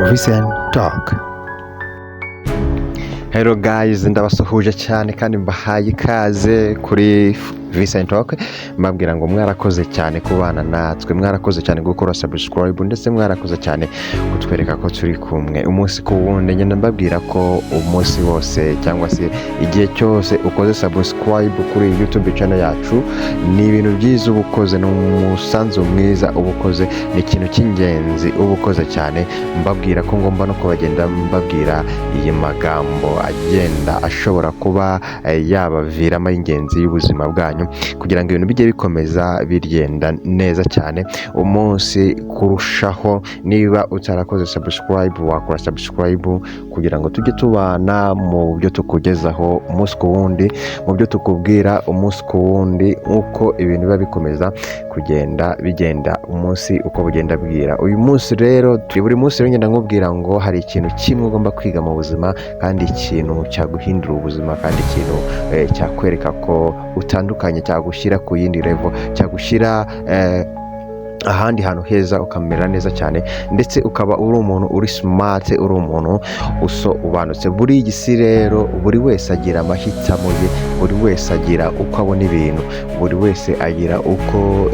Vincent Talk. Hello guys, ndabasuhuje cyane kandi mbahaye ikaze kuri Vincent Talk. Mbabwira ngo mwarakoze cyane kubana natwe, mwarakoze cyane gukora subscribe, ndetse mwarakoze cyane kutwereka ko turi kumwe umunsi ku wundi. Ngenda mbabwira ko umunsi wose cyangwa se igihe cyose ukoze subscribe kuri YouTube channel yacu, ni ibintu byiza uba ukoze, ni umusanzu mwiza uba ukoze, ni ikintu cy'ingenzi uba ukoze cyane. Mbabwira ko ngomba no kubagenda mbabwira iyi magambo agenda ashobora kuba yabaviramo ingenzi y'ubuzima bwanyu, kugira ngo ibintu bijye bikomeza bigenda neza cyane umunsi kurushaho. Niba utarakoze subscribe, wakora subscribe kugira ngo tujye tubana mu byo tukugezaho umunsi ku wundi, mu byo tukubwira umunsi ku wundi, nk'uko ibintu biba bikomeza kugenda bigenda umunsi uko bugenda bwira. Uyu munsi rero, buri munsi rero ngenda nkubwira ngo hari ikintu kimwe ugomba kwiga mu buzima, kandi ikintu cyaguhindura ubuzima, kandi ikintu cyakwereka ko utandukanye, cyagushyira ku yindi level, cyagushyira ahandi hantu heza, ukamera neza cyane, ndetse ukaba uri umuntu uri smart, uri umuntu usobanutse. Buri iyi si rero, buri wese agira amahitamo ye, buri wese agira uko abona ibintu, buri wese agira uko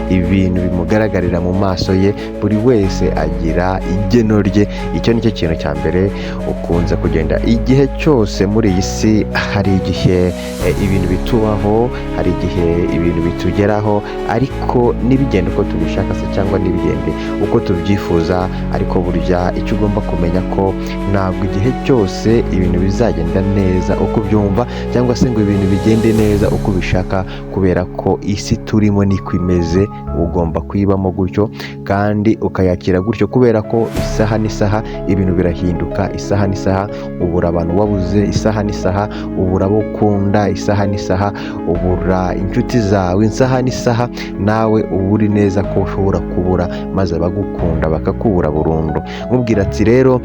ibintu bimugaragarira mu maso ye, buri wese agira igeno rye. Icyo ni cyo kintu cya mbere ukunze kugenda igihe cyose muri iyi si. Hari igihe ibintu bitubaho, hari igihe ibintu bitugeraho, ariko ntibigende uko tubishaka se, cyangwa ntibigende uko tubyifuza. Ariko burya icyo ugomba kumenya ko ntabwo igihe cyose ibintu bizagenda neza uko ubyumva, cyangwa se ngo ibintu bigende neza uko ubishaka, kubera ko isi turimo niko imeze. Ugomba kuyibamo gutyo kandi ukayakira gutyo, kubera ko isaha n'isaha ibintu birahinduka. Isaha n'isaha ubura abantu wabuze, isaha n'isaha ubura abo ukunda, isaha n'isaha ubura inshuti zawe, isaha n'isaha nawe uba uri neza ko ushobora kubura, maze abagukunda bakakubura burundu. Nkubwira ati rero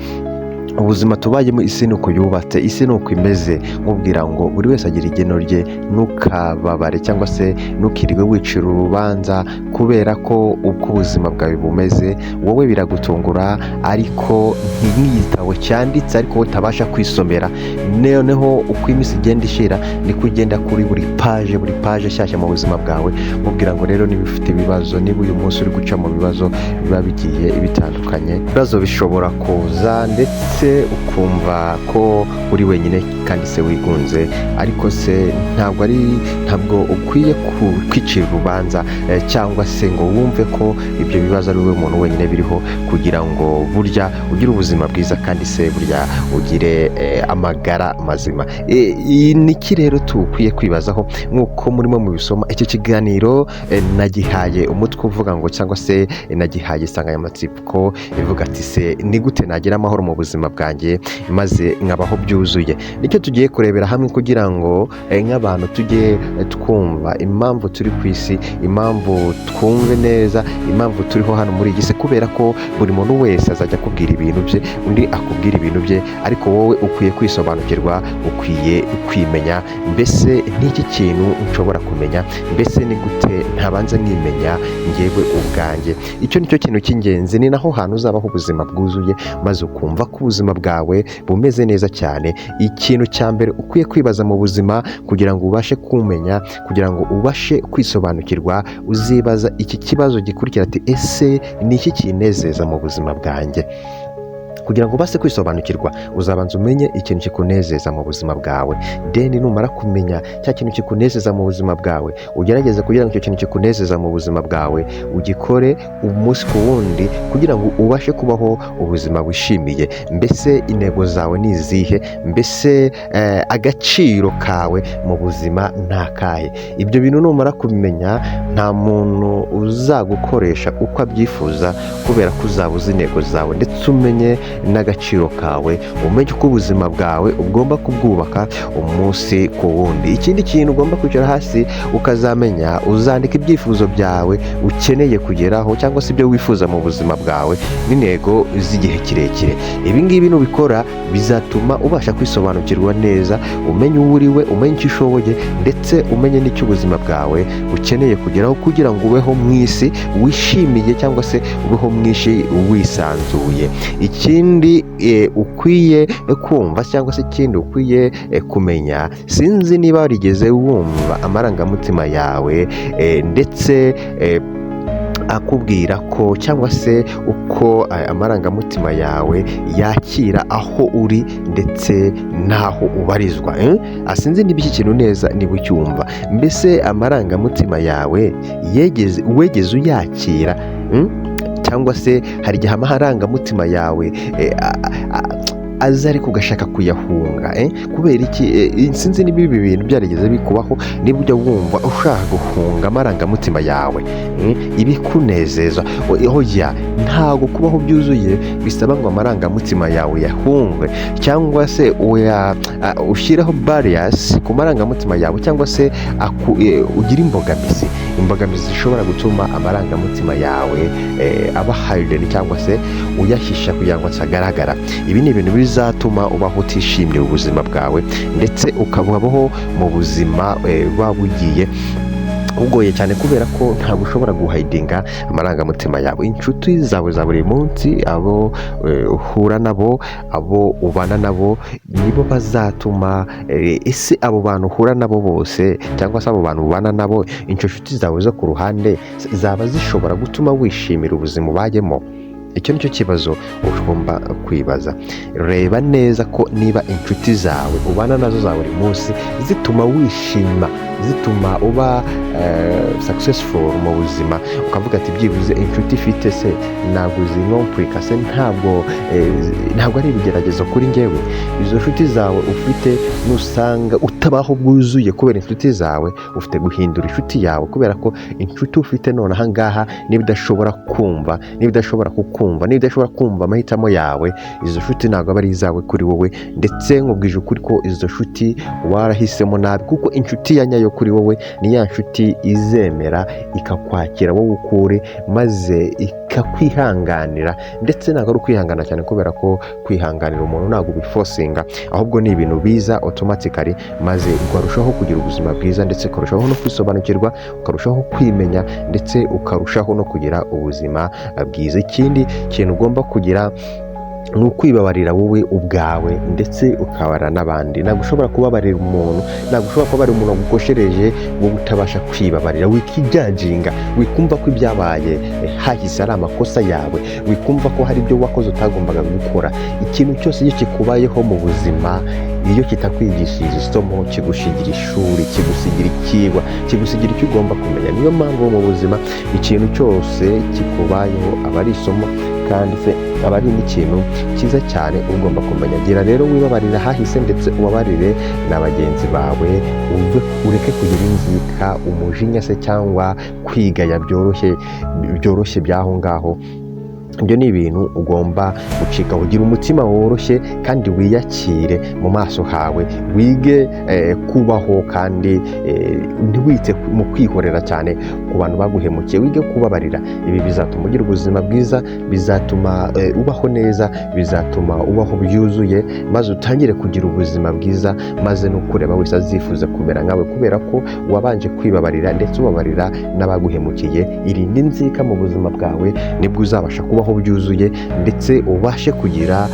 ubuzima tubayemo, isi ni uko yubatse, isi ni uko imeze. Nkubwira ngo buri wese agira igeno rye. Ntukababare cyangwa se ntukirirwe wicira urubanza, kubera ko uko ubuzima bwawe bumeze wowe biragutungura, ariko nk'igitabo cyanditse ariko wowe utabasha kwisomera. Noneho uko iminsi igenda ishira, niko ugenda kuri buri page, buri page nshyashya mu buzima bwawe. Mubwira ngo rero niba ufite ibibazo, niba uyu munsi uri guca mu bibazo biba bigiye bitandukanye, ibibazo bishobora kuza ndetse ukumva ko uri wenyine kandi se wigunze, ariko se ntabwo ukwiye kwicira urubanza cyangwa se ngo wumve ko ibyo bibazo ari wowe muntu wenyine biriho. Kugira ngo burya ugire ubuzima bwiza, kandi se burya ugire amagara mazima. Niki rero tukwiye kwibazaho nk'uko murimo mubisoma? Iki kiganiro nagihaye umutwe uvuga ngo, cyangwa se nagihaye insanganyamatsiko ivuga ati: "Se ni gute nagira amahoro mu buzima bwanjye maze nkabaho byuzuye?" Nicyo tugiye kurebera hamwe, kugira ngo nk'abantu tujye twumva impamvu turi ku isi, impamvu twumve neza impamvu turiho hano muri iyi si, kubera ko buri muntu wese azajya akubwira ibintu bye, undi akubwira ibintu bye, ariko wowe ukwiye kwisobanukirwa, ukwiye kwimenya. Mbese n'iki kintu nshobora kumenya? Mbese ni gute ntabanza nkimenya ngewe ubwanjye? Icyo ni cyo kintu cy'ingenzi. Ni naho hantu uzabaho ubuzima bwuzuye, maze ukumva ko ubuzima bwawe bumeze neza cyane. Ikintu cya mbere ukwiye kwibaza mu buzima kugira ngo ubashe kumenya, kugira ngo ubashe kwisobanukirwa, uzibaza iki kibazo gikurikira ati: "Ese ni iki kinezeza mu buzima bwanjye?" Kugira ngo ubashe kwisobanukirwa, uzabanza umenye ikintu kikunezeza mu buzima bwawe. Then numara kumenya cya kintu kikunezeza mu buzima bwawe, ugerageze kugira ngo icyo kintu kikunezeza mu buzima bwawe ugikore umunsi ku wundi, kugira ngo ubashe kubaho ubuzima wishimiye. Mbese intego zawe ni izihe? Mbese agaciro kawe mu buzima ni akahe? Ibyo bintu numara kubimenya, nta muntu uzagukoresha uko abyifuza, kubera ko uzaba uzi intego zawe, ndetse umenye n'agaciro kawe, umenye uko ubuzima bwawe ugomba kubwubaka umunsi ku wundi. Ikindi kintu ugomba kwicara hasi ukazamenya, uzandika ibyifuzo byawe ukeneye kugeraho cyangwa se ibyo wifuza mu buzima bwawe n'intego z'igihe kirekire. Ibi ngibi nubikora bizatuma ubasha kwisobanukirwa neza, umenye uwo uri we, umenye icyo ushoboye, ndetse umenye n'icyo ubuzima bwawe ukeneye kugeraho kugira ngo ubeho mu isi wishimiye cyangwa se ubeho mu isi wisanzuye. Ikindi ukwiye kumva cyangwa se ikindi ukwiye kumenya, sinzi niba warigeze wumva amarangamutima yawe ndetse akubwira ko cyangwa se uko amarangamutima yawe yakira aho uri ndetse n'aho ubarizwa. Sinzi niba iki kintu neza niba ucyumva. Mbese amarangamutima yawe yegeze wegeze uyakira? Cyangwa se hari igihe amarangamutima yawe aza ariko ugashaka kuyahunga? Kubera iki? Sinzi niba ibi bintu byarigeze bikubaho, niba ujya wumva ushaka guhunga amarangamutima yawe, ibikunezeza. Oya, ntabwo kubaho byuzuye bisaba ngo amarangamutima yawe yahungwe cyangwa se ushyireho barriers ku marangamutima yawe, cyangwa se ugire imbogamizi zishobora gutuma amarangamutima yawe aba hidden cyangwa se uyahisha kugira ngo atagaragara. Ibi ni ibintu bizatuma ubaho utishimiye ubuzima bwawe, ndetse ukabaho mu buzima buba bugiye bugoye cyane, kubera ko ntabwo ushobora guhidinga amarangamutima yawe. Inshuti zawe za buri munsi, abo uhura nabo, abo ubana nabo, nibo bazatuma ese abo bantu uhura nabo bose cyangwa se abo bantu ubana nabo, inshuti zawe zo ku ruhande zaba zishobora gutuma wishimira ubuzima ubayemo? Icyo ni cyo kibazo ugomba kwibaza. Reba neza ko niba inshuti zawe ubana nazo za buri munsi zituma wishima, zituma uba successful mu buzima, ukavuga ati: "Byibuze inshuti ifite se ntabwo zinkompurika se, ntabwo ari ibigeragezo kuri njyewe." Izo nshuti zawe ufite, nusanga utabaho bwuzuye kubera inshuti zawe, ufite guhindura inshuti yawe, kubera ko inshuti ufite none aha ngaha niba idashobora kumva, niba idashobora kukumva, niba idashobora kumva amahitamo yawe, izo nshuti ntabwo aba ari izawe kuri wowe. Ndetse nkubwije ukuri ko izo nshuti warahisemo nabi, kuko inshuti ya nyayo kuri wowe ni ya nshuti izemera ikakwakira wowe uko uri, maze ikakwihanganira. Ndetse ntabwo ari ukwihangana cyane, kubera ko kwihanganira umuntu ntabwo ubiforcinga, ahubwo ni ibintu biza automatically, maze ukarushaho kugira ubuzima bwiza, ndetse ukarushaho no kwisobanukirwa, ukarushaho kwimenya, ndetse ukarushaho no kugira ubuzima bwiza. Ikindi kintu ugomba kugira ni ukwibabarira wowe ubwawe, ndetse ukabarira n'abandi. Ntabwo ushobora kubabarira umuntu, ntabwo ushobora kubabarira umuntu wagukoshereje wowe utabasha kwibabarira. Wikijudginga, wikumva ko ibyabaye hahise ari amakosa yawe, wikumva ko hari ibyo wakoze utagombaga gukora. Ikintu cyose iyo kikubayeho mu buzima, iyo kitakwigishije isomo, kigusigira ishuri, kigusigira ikigwa, kigusigira icyo ugomba kumenya. Niyo mpamvu mu buzima ikintu cyose kikubayeho aba ari isomo, kandi se aba ari n'ikintu cyiza cyane ugomba kumenya. Gira rero wibabarira hahise, ndetse ubabarire na bagenzi bawe, uve ureke kugira inzika, umujinya se cyangwa kwigaya byoroshye byoroshye by'aho ngaho. Ibyo ni ibintu ugomba gucika. Ugira umutima woroshye kandi wiyakire mu maso hawe, wige kubaho kandi ntiwite mu kwihorera cyane ku bantu baguhemukiye, wige kubabarira. Ibi bizatuma ugira ubuzima bwiza, bizatuma ubaho neza, bizatuma ubaho byuzuye, maze utangire kugira ubuzima bwiza, maze n'ukureba wese azifuza kumera nkawe, kubera ko wabanje kwibabarira ndetse ubabarira n'abaguhemukiye. Irinde inzika mu buzima bwawe, nibwo uzabasha kubaho byuzuye, ndetse ubashe kugira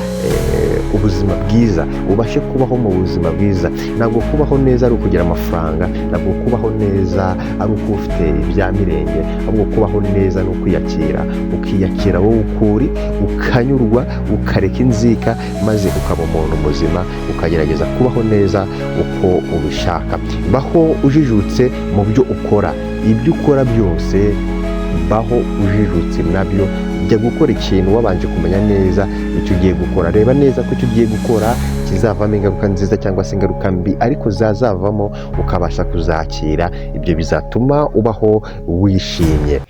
ubuzima bwiza, ubashe kubaho mu buzima bwiza. Ntabwo kubaho neza ari ukugira amafaranga, ntabwo kubaho neza ari uko ufite ibya mirenge, ahubwo kubaho neza ni ukwiyakira, ukiyakira wowe uko uri, ukanyurwa, ukareka inzika, maze ukaba umuntu muzima, ukagerageza kubaho neza uko ubishaka. Baho ujijutse mu byo ukora, ibyo ukora byose baho ujijutse nabyo. Jya gukora ikintu wabanje kumenya neza icyo ugiye gukora. Reba neza ko icyo ugiye gukora kizavamo ingaruka nziza cyangwa se ingaruka mbi, ariko zazavamo ukabasha kuzakira. Ibyo bizatuma ubaho wishimye.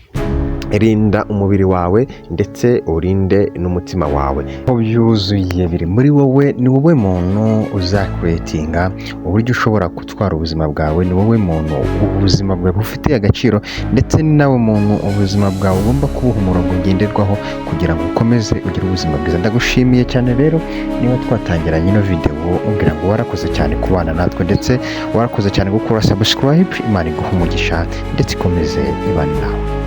Rinda umubiri wawe ndetse urinde n'umutima wawe. Ko byuzuye biri muri wowe. Ni wowe muntu uzacreatinga uburyo ushobora gutwara ubuzima bwawe. Ni wowe muntu ubuzima bwawe bufitiye agaciro, ndetse ni nawe muntu ubuzima bwawe ugomba kubuha umurongo ngenderwaho kugira ngo ukomeze ugire ubuzima bwiza. Ndagushimiye cyane rero niba twatangiranye ino videwo, umbwira ngo warakoze cyane kubana natwe, ndetse warakoze cyane gukora subscribe. Imana iguha umugisha ndetse ikomeze ibane nawe.